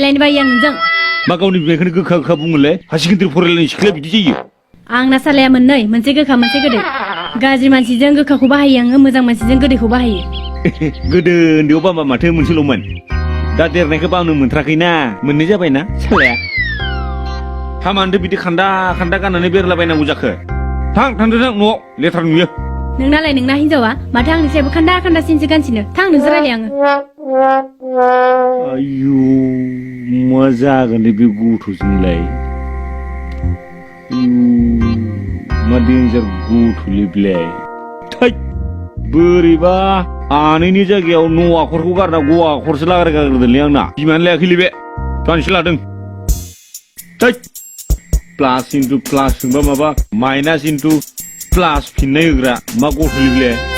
रायलायनो बायो आं नोंजों मा गावनि बिमायखौनो गोखा गोखा बुङोलाय हासि गिदिर फरायलायनाय सिख्लाया बिदि जायो आंना सालाया मोननै मोनसे गोखा मोनसे गोदै गाज्रि मानसिजों गोखाखौ बाहायो आङो मोजां मानसिजों गोदैखौ बाहायो गोदो उन्दैयाव बाबा माथो मोनसेल'मोन दा देरनायखौ बावनो मोनथाराखैना मोननै जाबायना सालाया हामानोथ बिदि खान्दा खान्दा गाननानै बेरलाबायनांगौ जाखो थांदो थां न'आव लेथ्रा नुयो नोंनालाय नोंना हिनजावा माथो आंनि सायावबो खान्दा खान्दासिनसो गानसिनो थां नोंसो रायलाय आङो आयु मा जागोन दे बे गथ'जोंलाय मा डेन्जार गथ'लै बेलाय थै बोरैबा आनैनि जायगायाव न' आखरखौ गारना ग आखरसो लागायगारदोंलै आंना बिमायानो लायाखैलै बे दानसो लादों थै प्लास इन्टु प्लास होनबा माबा माइनास इन्टु प्लास फिननाय होग्रा मा गथ'लै बेलाय